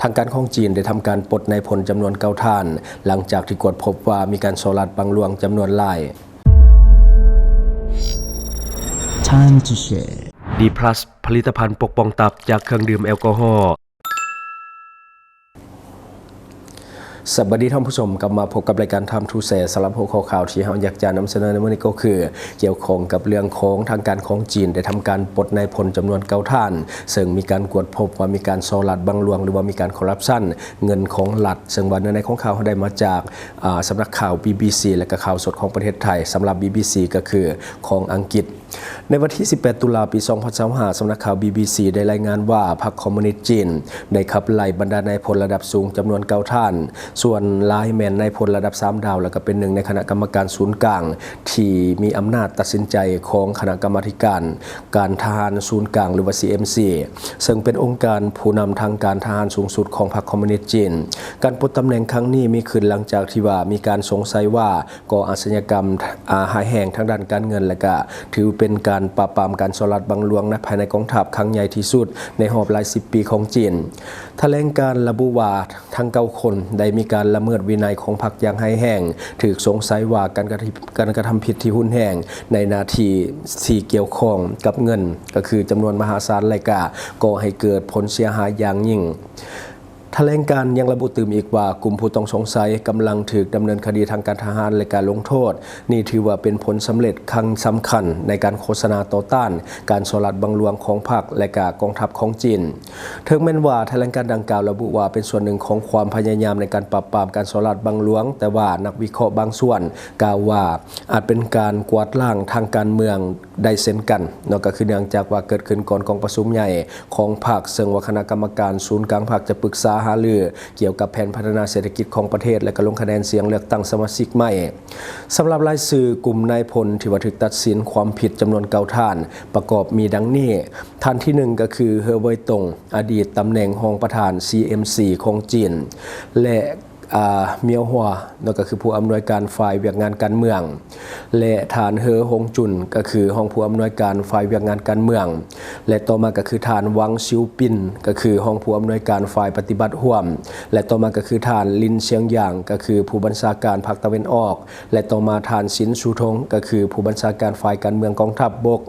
ທາງການຂອງຈີນໄດ້ທຳການປົດນາຍພົນຈຳນວນເກົ້າທ່ານ ຫຼັງຈາກທີ່ກວດພົບວ່າມີການສໍ້ລາດບັງຫຼວງຈຳນວນຫຼາຍ. D plus ຜະລິດຕະພັນປົກປ້ອງຕັບຈາກເຄື່ອງດື່ມແອລກໍຮໍ. ສະບາຍດີທ່ານຜູ້ຊົມ, ກັບມາພົບກັບລາຍການ Time to Share. ສຳລັບຫົວຂໍ້ຂ່າວທີ່ເຮົາຢາກຈະນຳສະເໜີໃນມື້ນີ້ກໍຄື ກ່ຽວຂ້ອງກັບເລື່ອງຂອງທາງການຂອງຈີນໄດ້ທຳການປົດນາຍພົນຈຳນວນເກົ້າທ່ານ ເຊິ່ງມີການກວດພົບວ່າມີການສໍ້ລາດບັງຫຼວງ ຫຼືວ່າມີການຄໍຣັບຊັນເງິນຂອງລັດ, ເຊິ່ງວ່າເນື້ອໃນຂອງຂ່າວເຮົາໄດ້ມາຈາກ ອາ ສຳນັກຂ່າວ ບີບີຊີ ແລະກະຂ່າວສົດຂອງປະເທດໄທ. ສຳລັບ ບີບີຊີ ກໍຄືຂອງອັງກິດ. ໃນວັນທີສິບແປດ ຕຸລາ ປີສອງພັນຊາວຫ້າ ສຳນັກຂ່າວ ບີບີຊີ ໄດ້ລາຍງານວ່າ ພັກຄອມມູນິດຈີນໄດ້ຂັບໄລ່ບັນດານາຍພົນລະດັບສູງຈຳນວນເກົ້າທ່ານ, ສ່ວນຫຼາຍແມ່ນນາຍພົນລະດັບສາມດາວ ແລະກະເປັນໜຶ່ງໃນຄະນະກຳມະການສູນກາງ ທີ່ມີອຳນາດຕັດສິນໃຈຂອງຄະນະກຳມາທິການການທະຫານສູນກາງ ຫຼືວ່າ ຊີເອັມຊີ ເຊິ່ງເປັນອົງການຜູ້ນຳທາງການທະຫານສູງສຸດຂອງພັກຄອມມູນິດຈີນ. ການປົດຕຳແໜ່ງຄັ້ງນີ້ມີຂຶ້ນຫຼັງຈາກທີ່ວ່າມີການສົງໄສວ່າ ກໍ່ອາຊະຍາກຳ ອາ ຮ້າຍແຮງທາງດ້ານການເງິນ ແລະກະຖືເປັນການປາບປາມການສໍ້ລາດບັງຫຼວງໃນພາຍໃນກອງທັບຄັ້ງໃຫຍ່ທີ່ສຸດໃນຮອບຫຼາຍສິບປີຂອງຈີນ. ຖະແຫຼງການລະບຸວ່າ ທັງເກົ້າຄົນໄດ້ມີການລະເມີດວິໄນຂອງພັກຢ່າງຮ້າຍແຮງ, ຖືກສົງໄສວ່າການກະ ການກະທຳຜິດທີ່ຮຸນແຮງໃນໜ້າທີ່ທີ່ກ່ຽວຂ້ອງກັບເງິນ ກໍຄືຈຳນວນມະຫາສານ ແລະກະກໍ່ໃຫ້ເກີດຜົນເສຍຫາຍຢ່າງຍິ່ງ. ຖະແຫຼງການຍັງລະບຸຕື່ມອີກວ່າ ກຸ່ມຜູ້ຕ້ອງສົງໄສກຳລັງຖືກດຳເນີນຄະດີທາງການທະຫານ ແລະການລົງໂທດ. ນີ້ຖືວ່າເປັນຜົນສຳເລັດຄັ້ງສຳຄັນໃນການໂຄສະນາຕໍ່ຕ້ານການສໍ້ລາດບັງຫຼວງຂອງພັກ ແລະກະກອງທັບຂອງຈີນ. ເຖິງແມ່ນວ່າຖະແຫຼງການດັ່ງກ່າວລະບຸວ່າເປັນສ່ວນໜຶ່ງຂອງຄວາມພະຍາຍາມໃນການປາບປາມການສໍ້ລາດບັງຫຼວງ, ແຕ່ວ່ານັກວິເຄາະບາງສ່ວນກ່າວວ່າ ອາດເປັນການກວາດລ້າງທາງການເມືອງໄດ້ເຊັ່ນກັນເນາະ, ກໍຄືເນື່ອງຈາກວ່າເກີດຂຶ້ນກ່ອນກອງປະຊຸມໃຫຍ່ຂອງພັກ, ເຊິ່ງວ່າຄະນະກຳມະການສູນກາງພັກຈະປຶກສາຫາລືກ່ຽວກັບແຜນພັດທະນາເສດຖະກິດຂອງປະເທດ ແລະກະລົງຄະແນນສຽງເລືອກຕັ້ງສະມາຊິກໃໝ່. ສຳລັບລາຍຊື່ກຸ່ມນາຍພົນທີ່ວ່າຖືກຕັດສິນຄວາມຜິດຈຳນວນເກົ້າທ່ານ ປະກອບມີດັ່ງນີ້. ທ່ານທີໜຶ່ງ ກໍຄື ເຮີເວີຍຕົງ ອະດີດຕຳແໜ່ງຮອງປະທານ ຊີເອັມຊີ ຂອງຈີນ ແລະ ອາ ມຽວຫົວ ເນາະ ກໍຄືຜູ້ອຳນວຍການຝ່າຍວຽກງານການເມືອງ ແລະ ທ່ານ ເຮີ ຫົງຈຸນ ກໍຄືຮອງຜູ້ອຳນວຍການຝ່າຍວຽກງານການເມືອງ ແລະ ຕໍ່ມາກໍຄືທ່ານ ວັງ ຊິວປິນ ກໍຄືຮອງຜູ້ອຳນວຍການຝ່າຍປະຕິບັດຮ່ວມ ແລະ ຕໍ່ມາກໍຄືທ່ານ ລິນ ຊຽງຢາງ ກໍຄືຜູ້ບັນຊາການພາກຕາເວັນອອກ ແລະ ຕໍ່ມາທ່ານ ຊິນ ຊູທົງ ກໍຄືຜູ້ບັນຊາການຝ່າຍການເມືອງກອງທັບບົກ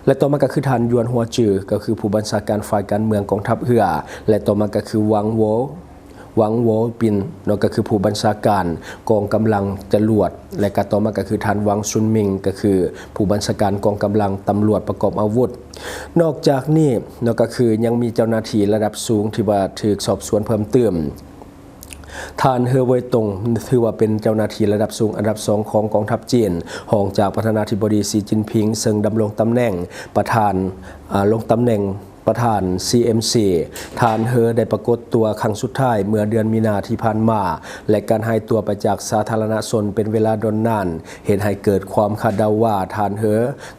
ແລະ ຕໍ່ມາກໍຄືທ່ານ ຢວນ ຫົວຈື ກໍຄືຜູ້ບັນຊາການຝ່າຍການເມືອງກອງທັບເຮືອ ແລະ ຕໍ່ມາກໍຄື ວັງ ໂວ ວັງ ໂວປິນ ເນາະ ກໍຄືຜູ້ບັນຊາການກອງກຳລັງຈະຫຼວດ ແລະ ກໍຕໍ່ມາກໍຄືທ່ານ ວັງ ຊຸນມິງ ກໍຄືຜູ້ບັນຊາການກອງກຳລັງຕຳຫຼວດປະກອບອາວຸດ. ນອກຈາກນີ້ເນາະ ກໍຄືຍັງມີເຈົ້າໜ້າທີ່ລະດັບສູງທີ່ວ່າຖືກສອບສວນເພີ່ມຕື່ມ. ທ່ານ ເຮີເວີຍຕົງ ຖືວ່າເປັນເຈົ້າໜ້າທີ່ລະດັບສູງອັນດັບສອງຂອງກອງທັບຈີນ ຮອງຈາກປະທານາທິບໍດີ ສີ ຈິນຜິງ ເຊິ່ງດຳລົງຕຳແໜ່ງປະທານ ອາ ລົງຕຳແໜ່ງປະທານ ຊີເອັມຊີ. ທ່ານ ເຮີ ໄດ້ປາກົດຕົວຄັ້ງສຸດທ້າຍເມື່ອເດືອນມີນາທີ່ຜ່ານມາ ແລະ ການຫາຍຕົວໄປຈາກສາທາລະນະຊົນເປັນເວລາດົນນານ ເຮັດໃຫ້ເກີດຄວາມຄາດເດົາວ່າທ່ານ ເຮີ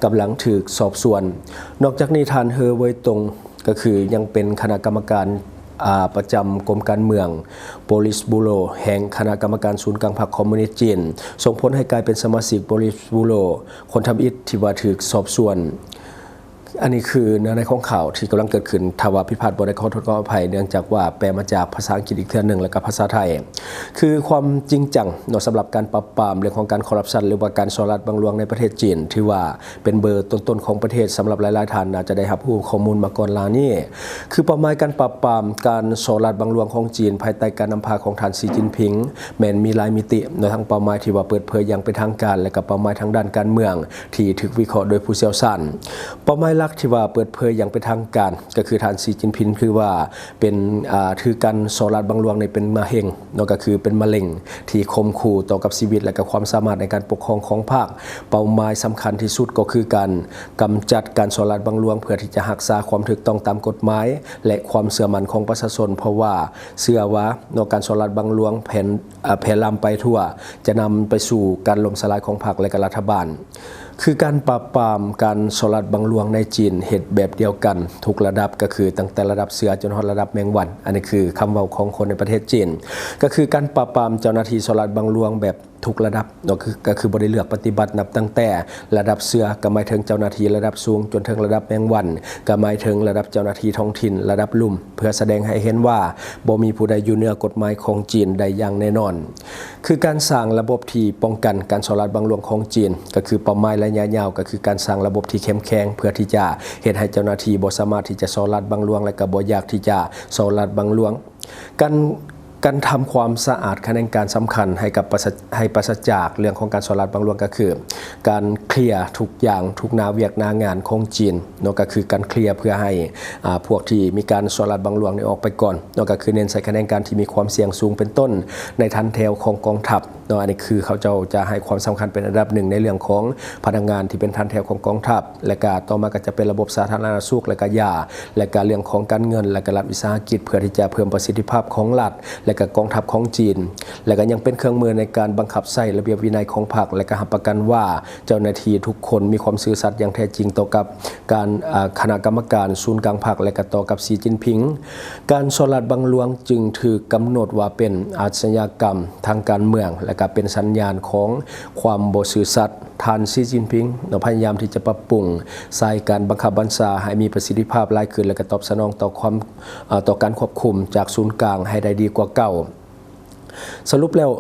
ກຳລັງຖືກສອບສວນ. ນອກຈາກນີ້ ທ່ານ ເຮີເວີຍຕົງ ກໍຄືຍັງເປັນຄະນະກຳມະການ ອາ ປະຈຳກົມການເມືອງ ໂປລິດບູໂຣ ແຫ່ງຄະນະກຳມະການສູນກາງພັກຄອມມູນິດຈີນ, ສົ່ງຜົນໃຫ້ກາຍເປັນສະມາຊິກໂປລິດບູໂຣຄົນທຳອິດທີ່ວ່າຖືກສອບສວນ. ອັນນີ້ຄືເນື້ອໃນຂອງຂ່າວທີ່ກຳລັງເກີດຂຶ້ນ. ຖ້າວ່າຜິດພາດບໍ່ໄດ້ ຂໍໂທດຂໍອະໄພ, ເນື່ອງຈາກວ່າແປມາຈາກພາສາອັງກິດອີກເທື່ອໜຶ່ງ ແລະ ກະພາສາໄທ. ຄືຄວາມຈິງຈັງເນາະ ສຳລັບການປາບປາມເລື່ອງຂອງການຄໍຣັບຊັນ ຫຼືວ່າການສໍ້ລາດບັງຫຼວງໃນປະເທດຈີນ ຖືວ່າ ເປັນເບີຕົ້ນໆຂອງປະເທດ. ສຳລັບຫຼາຍໆທ່ານອາດຈະໄດ້ຮັບຮູ້ຂໍ້ມູນມາກ່ອນໜ້ານີ້ ຄືເປົ້າໝາຍການປາບປາມການສໍ້ລາດບັງຫຼວງຂອງຈີນ ພາຍໃຕ້ການນຳພາຂອງທ່ານ ສີ ຈິນຜິງ ແມ່ນມີຫຼາຍມິຕິເນາະ, ທັງເປົ້າໝາຍທີ່ວ່າເປີດເຜີຍຢ່າງເປັນທາງການ ແລະ ກໍເປົ້າໝາຍທາງດ້ານການເມືອງທີ່ຖືກວິເຄາະໂດຍຜູ້ຊ່ຽວຊານ. ເປົ້າໝາຍຫຼັກທີ່ວ່າເປີດເຜີຍຢ່າງເປັນທາງການ ກໍຄືທ່ານ ສີ ຈິນຜິງ ຖືວ່າເປັນ ອາ ຖືການສໍ້ລາດບັງຫຼວງນີ້ເປັນມະເຮັງ ເນາະ ກໍຄືເປັນມະເຮັງທີ່ຂົ່ມຂູ່ຕໍ່ກັບຊີວິດ ແລະ ກໍຄວາມສາມາດໃນການປົກຄອງຂອງພັກ. ເປົ້າໝາຍສຳຄັນທີ່ສຸດກໍຄືການກຳຈັດການສໍ້ລາດບັງຫຼວງ ເພື່ອທີ່ຈະຮັກສາຄວາມຖືກຕ້ອງຕາມກົດໝາຍ ແລະ ຄວາມເຊື່ອໝັ້ນຂອງປະຊາຊົນ, ເພາະວ່າເຊື່ອວ່າເນາະ ການສໍ້ລາດບັງຫຼວງແຜ່ນ ອາ ແຜ່ລາມໄປທົ່ວ ຈະນຳໄປສູ່ການລົ້ມສະລາຍຂອງພັກ ແລະ ກໍລັດຖະບານ. ຄືການປາບປາມການສໍ້ລາດບັງຫຼວງໃນຈີນເຮັດແບບດຽວກັນທຸກລະດັບ, ກໍຄືຕັ້ງແຕ່ລະດັບເສືອຈົນຮອດລະດັບແມງວັນ. ອັນນີ້ຄືຄຳເວົ້າຂອງຄົນໃນປະເທດຈີນ, ກໍຄືການປາບປາມເຈົ້າໜ້າທີ່ສໍ້ລາດບັງຫຼວງແບບ ທຸກລະດັບເນາະ ຄື ກໍຄືບໍ່ໄດ້ເລືອກປະຕິບັດ ນັບຕັ້ງແຕ່ລະດັບເສືອ ກໍໝາຍເຖິງເຈົ້າໜ້າທີ່ລະດັບສູງ ຈົນເຖິງລະດັບແມງວັນ ກໍໝາຍເຖິງລະດັບເຈົ້າໜ້າທີ່ທ້ອງຖິ່ນລະດັບລຸ່ມ ເພື່ອສະແດງໃຫ້ເຫັນວ່າບໍ່ມີຜູ້ໃດຢູ່ເໜືອກົດໝາຍຂອງຈີນໄດ້ຢ່າງແນ່ນອນ. ຄືການສ້າງລະບົບທີ່ປ້ອງກັນການສໍ້ລາດບັງຫຼວງຂອງຈີນ ກໍຄືເປົ້າໝາຍໄລຍະຍາວ ກໍຄືການສ້າງລະບົບທີ່ເຂັ້ມແຂງ ເພື່ອທີ່ຈະເຮັດໃຫ້ເຈົ້າໜ້າທີ່ບໍ່ສາມາດທີ່ຈະສໍ້ລາດບັງຫຼວງ ແລະ ກໍບໍ່ຢາກທີ່ຈະສໍ້ລາດບັງຫຼວງ. ການ ການທຳຄວາມສະອາດຂະແໜງການສຳຄັນໃຫ້ກັບປະສະ ໃຫ້ປາສະຈາກເລື່ອງຂອງການສໍ້ລາດບັງຫຼວງ ກໍຄືການເຄລຍທຸກຢ່າງ ທຸກໜ້າວຽກໜ້າງານຂອງຈີນເນາະ ກໍຄືການເຄລຍເພື່ອໃຫ້ ອາ ພວກທີ່ມີການສໍ້ລາດບັງຫຼວງນີ້ອອກໄປກ່ອນເນາະ ກໍຄືເນັ້ນໃສ່ຂະແໜງການທີ່ມີຄວາມສ່ຽງສູງ ເປັນຕົ້ນໃນຖັນແຖວຂອງກອງທັບເນາະ. ອັນນີ້ຄືເຂົາເຈົ້າຈະໃຫ້ຄວາມສຳຄັນເປັນອັນດັບໜຶ່ງໃນເລື່ອງຂອງພະນັກງານທີ່ເປັນຖັນແຖວຂອງກອງທັບ ແລະ ກະຕໍ່ມາກໍຈະເປັນລະບົບສາທາລະນະສຸກ ແລະ ກະຢາ ແລະ ກະເລື່ອງຂອງການເງິນ ແລະ ກະລັດວິສາຫະກິດ ເພື່ອທີ່ຈະເພີ່ມປະສິດທິພາບຂອງລັດ ແລະ ກະກອງທັບຂອງຈີນ ແລະ ກະຍັງເປັນເຄື່ອງມືໃນການບັງຄັບໃຊ້ລະບຽບວິໄນຂອງພັກ ແລະ ກະຮັບປະກັນວ່າເຈົ້າໜ້າທີ່ທຸກຄົນມີຄວາມຊື່ສັດຢ່າງແທ້ຈິງຕໍ່ກັບການ ອາ ຄະນະກຳມະການສູນກາງພັກ ແລະ ກະຕໍ່ກັບຊີຈິ້ນຜິງ. ການສໍ້ລາດບັງຫຼວງຈຶ່ງຖືກກຳນົດວ່າເປັນອາຊະຍາກຳທາງການເມືອງ ແລະ ກະເປັນສັນຍານຂອງຄວາມບໍ່ຊື່ສັດ. ທ່ານ ຊີຈິ້ນຜິງ ເນາະ ພະຍາຍາມທີ່ຈະປັບປຸງສາຍການບັງຄັບບັນຊາໃຫ້ມີປະສິດທິພາບຫຼາຍຂຶ້ນ ແລະ ກະຕອບສະໜອງຕໍ່ຄວາມ ເອີ ຕໍ່ການຄວບຄຸມຈາກສູນກາງໃຫ້ໄດ້ດີກວ່າເກົ່າ. ສະຫຼຸບແລ້ວ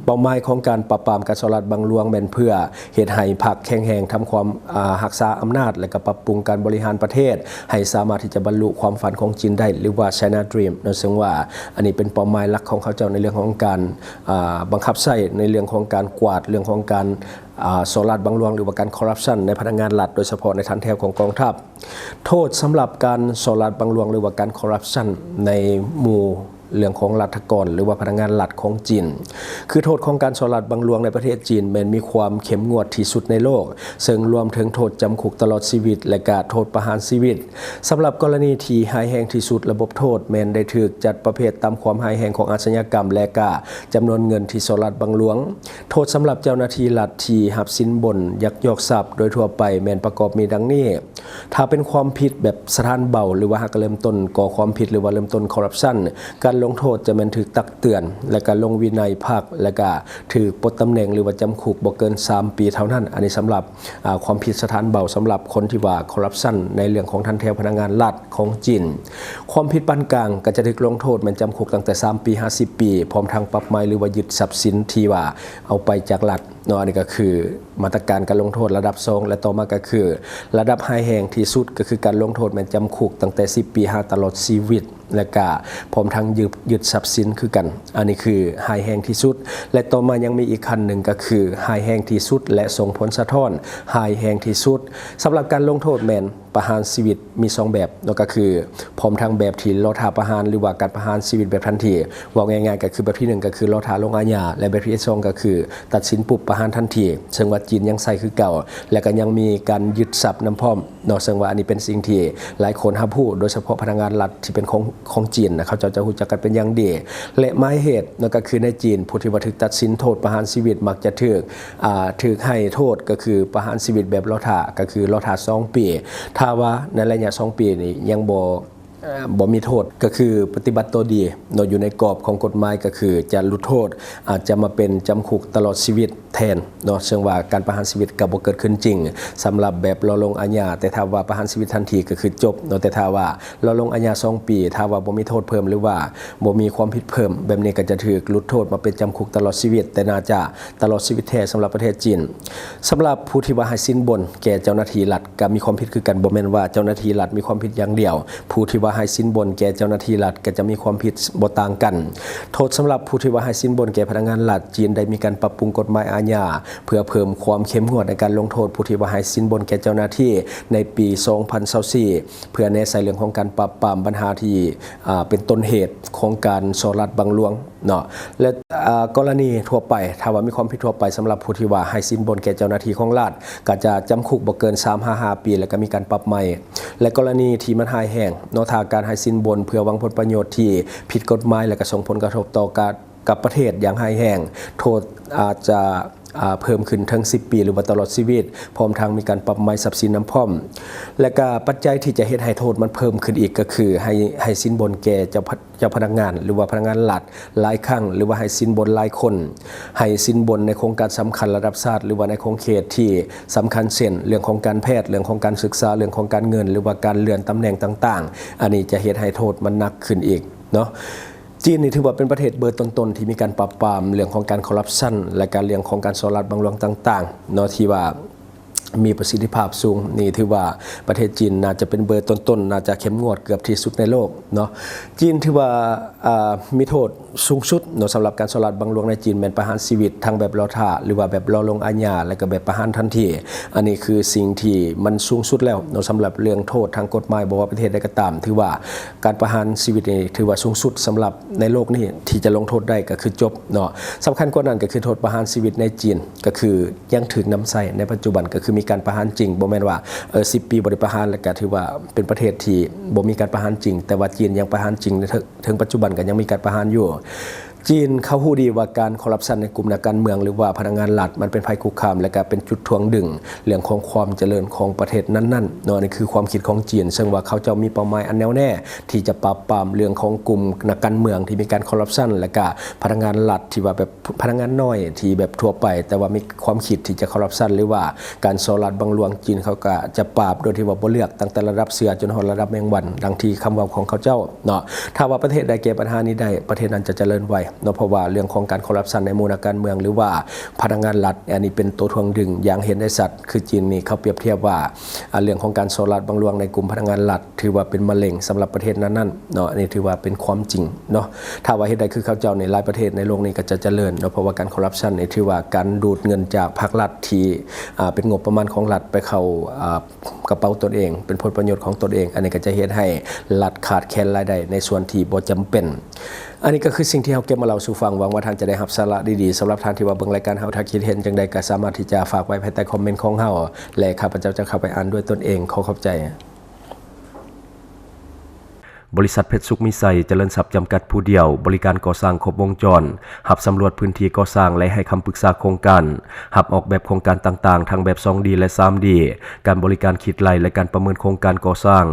ເປົ້າໝາຍຂອງການປາບປາມການສໍ້ລາດບັງຫຼວງ ແມ່ນເພື່ອເຮັດໃຫ້ພັກແຂງແຮງ ທຳຄວາມ ອາ ຮັກສາອຳນາດ ແລະ ກະປັບປຸງການບໍລິຫານປະເທດ ໃຫ້ສາມາດທີ່ຈະບັນລຸຄວາມຝັນຂອງຈີນໄດ້ ຫຼືວ່າ China Dream ເນາະ. ເຊິ່ງວ່າອັນນີ້ເປັນເປົ້າໝາຍຫຼັກຂອງເຂົາເຈົ້າໃນເລື່ອງຂອງການ ອາ ບັງຄັບໃຊ້ ໃນເລື່ອງຂອງການກວາດ ເລື່ອງຂອງການ ອາ ສໍ້ລາດບັງຫຼວງ ຫຼືວ່າການຄໍຣັບຊັນໃນພະນັກງານລັດ ໂດຍສະເພາະໃນຖັນແຖວຂອງກອງທັບ. ໂທດສຳລັບການສໍ້ລາດບັງຫຼວງ ຫຼືວ່າການຄໍຣັບຊັນໃນໝູ່ເລື່ອງຂອງລັດຖະກອນ ຫຼືວ່າພະນັກງານລັດຂອງຈີນ ຄືໂທດຂອງການສໍ້ລາດບັງຫຼວງໃນປະເທດຈີນ ແມ່ນມີຄວາມເຂັ້ມງວດທີ່ສຸດໃນໂລກ ເຊິ່ງລວມເຖິງໂທດຈຳຄຸກຕະຫຼອດຊີວິດ ແລະ ກະໂທດປະຫານຊີວິດ. ສຳລັບກໍລະນີທີ່ຮ້າຍແຮງທີ່ສຸດ ລະບົບໂທດແມ່ນໄດ້ຖືກຈັດປະເພດຕາມຄວາມຮ້າຍແຮງຂອງອາຊະຍາກຳ ແລະ ກະຈຳນວນເງິນທີ່ສໍ້ລາດບັງຫຼວງ. ໂທດສຳລັບເຈົ້າໜ້າທີ່ລັດທີ່ຮັບສິນບົນ ຍັກຍອກຊັບ ໂດຍທົ່ວໄປແມ່ນປະກອບມີດັ່ງນີ້. ຖ້າເປັນຄວາມຜິດແບບສະຖານເບົາ ຫຼືວ່າຫາກເລີ່ມຕົ້ນກໍ່ຄວາມຜິດ ຫຼືວ່າເລີ່ມຕົ້ນຄໍຣັບຊັນ, ການລົງໂທດຈະແມ່ນຖືກຕັກເຕືອນ ແລະ ກະລົງວິໄນພັກ ແລະ ກະຖືກປົດຕຳແໜ່ງ ຫຼືວ່າຈຳຄຸກບໍ່ເກີນສາມປີເທົ່ານັ້ນ. ອັນນີ້ສຳລັບ ອາ ຄວາມຜິດສະຖານເບົາ ສຳລັບຄົນທີ່ວ່າຄໍຣັບຊັນໃນເລື່ອງຂອງຖັນແຖວພະນັກງານລັດຂອງຈີນ. ຄວາມຜິດປານກາງກໍຈະຖືກລົງໂທດແມ່ນຈຳຄຸກຕັ້ງແຕ່ສາມປີຫາສິບປີ ພ້ອມທັງປັບໃໝ ຫຼືວ່າຍຶດຊັບສິນທີ່ວ່າເອົາໄປຈາກລັດ. ເນາະ ອັນນີ້ກໍຄືມາດຕະການການລົງໂທດລະດັບສອງ ແລະ ຕໍ່ມາກໍຄືລະດັບຮ້າຍແຮງທີ່ສຸດ ກໍຄືການລົງໂທດແມ່ນຈຳຄຸກຕັ້ງແຕ່ສິບປີຫາຕະຫຼອດຊີວິດ ແລະ ກະພ້ອມທັງຍຶດ ຍຶດຊັບສິນຄືກັນ. ອັນນີ້ຄືຮ້າຍແຮງທີ່ສຸດ ແລະ ຕໍ່ມາຍັງມີອີກຂັ້ນໜຶ່ງ ກໍຄືຮ້າຍແຮງທີ່ສຸດ ແລະ ສົ່ງຜົນສະທ້ອນຮ້າຍແຮງທີ່ສຸດ. ສຳລັບການລົງໂທດແມ່ນ ປະຫານຊີວິດມີສອງແບບເນາະ ກໍຄືພ້ອມທັງແບບທີ່ລໍຖ້າປະຫານ ຫຼືວ່າການປະຫານຊີວິດແບບທັນທີ. ເວົ້າງ່າຍໆ ກໍຄືແບບທີໜຶ່ງ ກໍຄືລໍຖ້າລົງອາຍາ ແລະ ແບບທີສອງ ກໍຄືຕັດສິນປຸບປະຫານທັນທີ ເຊິ່ງວ່າຈີນຍັງໃຊ້ຄືເກົ່າ ແລະ ກໍຍັງມີການຍຶດຊັບນຳພ້ອມເນາະ. ເຊິ່ງວ່າອັນນີ້ເປັນສິ່ງທີ່ຫຼາຍຄົນຮັບຮູ້ ໂດຍສະເພາະພະນັກງານລັດທີ່ເປັນຂອງ ຂອງຈີນນະ ເຂົາເຈົ້າຈະຮູ້ຈັກກັນເປັນຢ່າງດີ ແລະ ໝາຍເຫດເນາະ ກໍຄືໃນຈີນ ຜູ້ທີ່ວ່າຖືກຕັດສິນໂທດປະຫານຊີວິດ ມັກຈະຖືກ ອ່າ ຖືກໃຫ້ໂທດກໍຄືປະຫານຊີວິດແບບລໍຖ້າ ກໍຄືລໍຖ້າສອງປີ. ຖ້າວ່າໃນໄລຍະສອງປີນີ້ຍັງບໍ່ ເອີ ບໍ່ມີໂທດ ກໍຄືປະຕິບັດຕົວດີເນາະ ຢູ່ໃນກອບຂອງກົດໝາຍ ກໍຄືຈະຫຼຸດໂທດ ອາດຈະມາເປັນຈຳຄຸກຕະຫຼອດຊີວິດແທນເນາະ. ເຊິ່ງວ່າການປະຫານຊີວິດກໍບໍ່ເກີດຂຶ້ນຈິງ ສຳລັບແບບລໍລົງອາຍາ. ແຕ່ຖ້າວ່າປະຫານຊີວິດທັນທີກໍຄືຈົບເນາະ. ແຕ່ຖ້າວ່າລໍລົງອາຍາສອງປີ ຖ້າວ່າບໍ່ມີໂທດເພີ່ມ ຫຼືວ່າບໍ່ມີຄວາມຜິດເພີ່ມ ແບບນີ້ກໍຈະຖືກຫຼຸດໂທດມາເປັນຈຳຄຸກຕະຫຼອດຊີວິດ ແຕ່ໜ້າຈະ ຕະຫຼອດຊີວິດແທ້ສຳລັບປະເທດຈີນ. ສຳລັບຜູ້ທີ່ວ່າໃຫ້ສິນບົນແກ່ເຈົ້າໜ້າທີ່ລັດກໍມີຄວາມຜິດຄືກັນ, ບໍ່ແມ່ນວ່າເຈົ້າໜ້າທີ່ລັດມີຄວາມຜິດຢ່າງດຽວ, ຜູ້ທີ່ວ່າໃຫ້ສິນບົນແກ່ເຈົ້າໜ້າທີ່ລັດກໍຈະມີຄວາມຜິດບໍ່ຕ່າງກັນ. ໂທດສຳລັບຜູ້ທີ່ວ່າໃຫ້ສິນບົນແກ່ພະນັກງານລັດ, ຈີນໄດ້ມີການປັບປຸງກົດໝາຍອາຍາ ເພື່ອເພີ່ມຄວາມເຂັ້ມງວດໃນການລົງໂທດຜູ້ທີ່ວ່າໃຫ້ສິນບົນແກ່ເຈົ້າໜ້າທີ່ໃນປີສອງພັນຊາວສີ່ ເພື່ອແນໃສ່ເລື່ອງຂອງການປາບປາມບັນຫາທີ່ ອ່າ ເປັນຕົ້ນເຫດຂອງການສໍ້ລາດບັງຫຼວງ ເນາະ ແລະ ອາ ກໍລະນີທົ່ວໄປ ຖ້າວ່າມີຄວາມຜິດທົ່ວໄປ ສຳລັບຜູ້ທີ່ວ່າໃຫ້ສິນບົນແກ່ເຈົ້າໜ້າທີ່ຂອງລັດ ກໍຈະຈຳຄຸກບໍ່ເກີນສາມຫາຫ້າປີ ແລະ ກໍມີການປັບໃໝ ແລະ ກໍລະນີທີ່ມັນຮ້າຍແຮງເນາະ ຖ້າການໃຫ້ສິນບົນເພື່ອຫວັງຜົນປະໂຫຍດທີ່ຜິດກົດໝາຍ ແລະ ກໍສົ່ງຜົນກະທົບຕໍ່ການ ກັບປະເທດຢ່າງຮ້າຍແຮງ ໂທດອາດຈະ ອາ ເພີ່ມຂຶ້ນເຖິງສິບປີ ຫຼືວ່າຕະຫຼອດຊີວິດ, ພ້ອມທັງມີການປັບໃໝຊັບສິນນຳພ້ອມ. ແລະກະປັດໄຈທີ່ຈະເຮັດໃຫ້ໂທດມັນເພີ່ມຂຶ້ນອີກ ກໍຄືໃຫ້ ໃຫ້ສິນບົນແກ່ເຈົ້າພະ ເຈົ້າພະນັກງານ ຫຼືວ່າພະນັກງານລັດຫຼາຍຄັ້ງ ຫຼືວ່າໃຫ້ສິນບົນຫຼາຍຄົນ, ໃຫ້ສິນບົນໃນໂຄງການສຳຄັນລະດັບຊາດ ຫຼືວ່າໃນຂົງເຂດທີ່ສຳຄັນ ເຊັ່ນ ເລື່ອງຂອງການແພດ, ເລື່ອງຂອງການສຶກສາ, ເລື່ອງຂອງການເງິນ ຫຼືວ່າການເລື່ອນຕຳແໜ່ງຕ່າງໆ. ອັນນີ້ຈະເຮັດໃຫ້ໂທດມັນໜັກຂຶ້ນອີກເນາະ. ຈີນນີ້ຖືວ່າເປັນປະເທດເບີຕົ້ນໆທີ່ມີການປາບປາມເລື່ອງຂອງການຄໍຣັບຊັນ ແລະກະເລື່ອງຂອງການສໍ້ລາດບັງຫຼວງຕ່າງໆເນາະ ທີ່ວ່າມີປະສິດທິພາບສູງ. ນີ້ຖືວ່າປະເທດຈີນໜ້າຈະເປັນເບີຕົ້ນໆ ໜ້າຈະເຂັ້ມງວດເກືອບທີ່ສຸດໃນໂລກເນາະ. ຈີນຖືວ່າ ອາ ມີໂທດສູງສຸດເນາະ ສຳລັບການສໍ້ລາດບັງຫຼວງໃນຈີນ ແມ່ນປະຫານຊີວິດ ທັງແບບລໍຖ້າ ຫຼືວ່າແບບລໍລົງອາຍາ ແລະກະແບບປະຫານທັນທີ. ອັນນີ້ຄືສິ່ງທີ່ມັນສູງສຸດແລ້ວເນາະ ສຳລັບເລື່ອງໂທດທາງກົດໝາຍ. ບໍ່ວ່າປະເທດໃດກໍຕາມ ຖືວ່າການປະຫານຊີວິດນີ້ຖືວ່າສູງສຸດສຳລັບໃນໂລກນີ້ ທີ່ຈະລົງໂທດໄດ້ກໍຄືຈົບເນາະ. ສຳຄັນກວ່ານັ້ນກໍຄືໂທດປະຫານຊີວິດໃນຈີນ ກໍຄືຍັງຖືກນຳໃຊ້ໃນປັດຈຸບັນ ກໍຄືມີການປະຫານຈິງ. ບໍ່ແມ່ນວ່າ ເອີ ສິບປີບໍ່ໄດ້ປະຫານ ແລ້ວກໍຖືວ່າເປັນປະເທດທີ່ບໍ່ມີການປະຫານຈິງ, ແຕ່ວ່າຈີນຍັງປະຫານຈິງ ເຖິງ ເຖິງປັດຈຸບັນກໍຍັງມີການປະຫານຢູ່. ຈີນເຂົາຮູ້ດີວ່າການຄໍຣັບຊັນໃນກຸ່ມນັກການເມືອງ ຫຼືວ່າພະນັກງານລັດ ມັນເປັນໄພຄຸກຄາມ ແລະກະເປັນຈຸດຖ່ວງດຶງເລື່ອງຂອງຄວາມຈະເລີນຂອງປະເທດນັ້ນໆເນາະ. ອັນນີ້ຄືຄວາມຄິດຂອງຈີນ ເຊິ່ງວ່າເຂົາເຈົ້າມີເປົ້າໝາຍອັນແນ່ວແນ່ທີ່ຈະປາບປາມເລື່ອງຂອງກຸ່ມນັກການເມືອງທີ່ມີການຄໍຣັບຊັນ ແລະກະພະນັກງານລັດທີ່ວ່າແບບ ພະນັກງານນ້ອຍທີ່ແບບທົ່ວໄປ ແຕ່ວ່າມີຄວາມຄິດທີ່ຈະຄໍຣັບຊັນ ຫຼືວ່າການສໍ້ລາດບັງຫຼວງ. ຈີນເຂົາກໍຈະປາບໂດຍທີ່ວ່າບໍ່ເລືອກ ຕັ້ງແຕ່ລະດັບເສືອຈົນຮອດລະດັບແມງວັນ ດັ່ງທີ່ຄຳເວົ້າຂອງເຂົາເຈົ້າເນາະ. ຖ້າວ່າປະເທດໃດແກ້ບັນຫານີ້ໄດ້ ປະເທດນັ້ນຈະຈະເລີນໄວເນາະ, ເພາະວ່າເລື່ອງຂອງການຄໍຣັບຊັນໃນໝູ່ນັກການເມືອງ ຫຼືວ່າພະນັກງານລັດ ອັນນີ້ເປັນຕົວຖ່ວງດຶງຢ່າງເຫັນໄດ້ຊັດ. ຄືຈີນນີ້ເຂົາປຽບທຽບວ່າ ອາ ເລື່ອງຂອງການສໍ້ລາດບັງຫຼວງໃນກຸ່ມພະນັກງານລັດ ຖືວ່າເປັນມະເຮັງສຳລັບປະເທດນັ້ນໆເນາະ. ອັນນີ້ຖືວ່າເປັນຄວາມຈິງເນາະ. ຖ້າວ່າເຮັດໄດ້ຄືເຂົາເຈົ້ານີ້ ຫຼາຍປະເທດໃນໂລກນີ້ກໍຈະຈະເລີນເນາະ, ເພາະວ່າການຄໍຣັບຊັນນີ້ຖືວ່າການດູດເງິນຈາກພາກລັດທີ່ ອາ ເປັນງົບປະມານຂອງລັດໄປເຂົ້າ ອາ ກະເປົາຕົນເອງ, ເປັນຜົນປະໂຫຍດຂອງຕົນເອງ. ອັນນີ້ກໍຈະເຮັດໃຫ້ລັດຂາດແຄນລາຍໄດ້ໃນສ່ວນທີ່ບໍ່ຈຳເປັນ. ອັນນີ້ກໍຄືສິ່ງທີ່ເຮົາເກັບມາເລົ່າສູ່ຟັງ. ຫວັງວ່າທ່ານຈະໄດ້ຮັບສາລະດີໆ. ສຳລັບທ່ານທີ່ວ່າເບິ່ງລາຍການເຮົາ ຖ້າຄິດເຫັນຈັ່ງໃດກໍສາມາດທີ່ຈະຝາກໄວ້ພາຍໃຕ້ຄອມເມັນຂອງເຮົາ ແລະ ຂ້າພະເຈົ້າຈະເຂົ້າໄປອ່ານດ້ວຍຕົນເອງ. ຂໍຂອບໃຈ. ບໍລິສັດເພັດສຸກມີໄຊຈະເລີນຊັບຈຳກັດຜູ້ດຽວ ບໍລິການກໍ່ສ້າງຄົບວົງຈອນ, ຮັບສຳຫຼວດພື້ນທີ່ກໍ່ສ້າງ ແລະ ໃຫ້ຄຳປຶກສາໂຄງການ, ຮັບອອກແບບໂຄງການຕ່າງໆ ທັງແບບສອງດີ ແລະ ສາມດີ, ການບໍລິການຄິດໄລ່ ແລະ ການປະເມີນໂຄງການກໍ່ສ້າງ,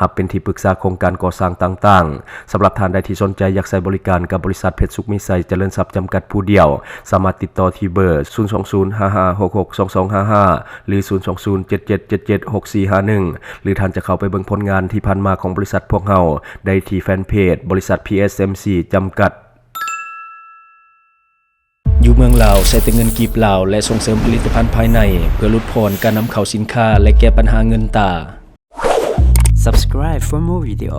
ຮັບເປັນທີ່ປຶກສາໂຄງການກໍ່ສ້າງຕ່າງໆ. ສຳລັບທ່ານໃດທີ່ສົນໃຈຢາກໃຊ້ບໍລິການກັບບໍລິສັດເພັດສຸກມີໄຊຈະເລີນຊັບຈຳກັດຜູ້ດຽວ, ສາມາດຕິດຕໍ່ທີ່ເບີ ສູນສອງສູນ ຫ້າຫ້າຫົກຫົກ ສອງສອງຫ້າຫ້າ ຫຼື ສູນສອງສູນ ເຈັດເຈັດເຈັດເຈັດ ຫົກສີ່ຫ້າໜຶ່ງ ຫຼື ທ່ານຈະເຂົ້າໄປເບິ່ງຜົນງານທີ່ຜ່ານມາຂອງບໍລິສັດພວກເຮົາໄດ້ທີ່ແຟນເພຈ ບໍລິສັດ ພີເອສເອັມຊີ ຈຳກັດ. ຢູ່ເມືອງລາວ ໃຊ້ແຕ່ເງິນກີບລາວ ແລະ ສົ່ງເສີມຜະລິດຕະພັນພາຍໃນ ເພື່ອຫຼຸດຜ່ອນການນຳເຂົ້າສິນຄ້າ ແລະ ແກ້ບັນຫາເງິນຕາ. Subscribe for more video.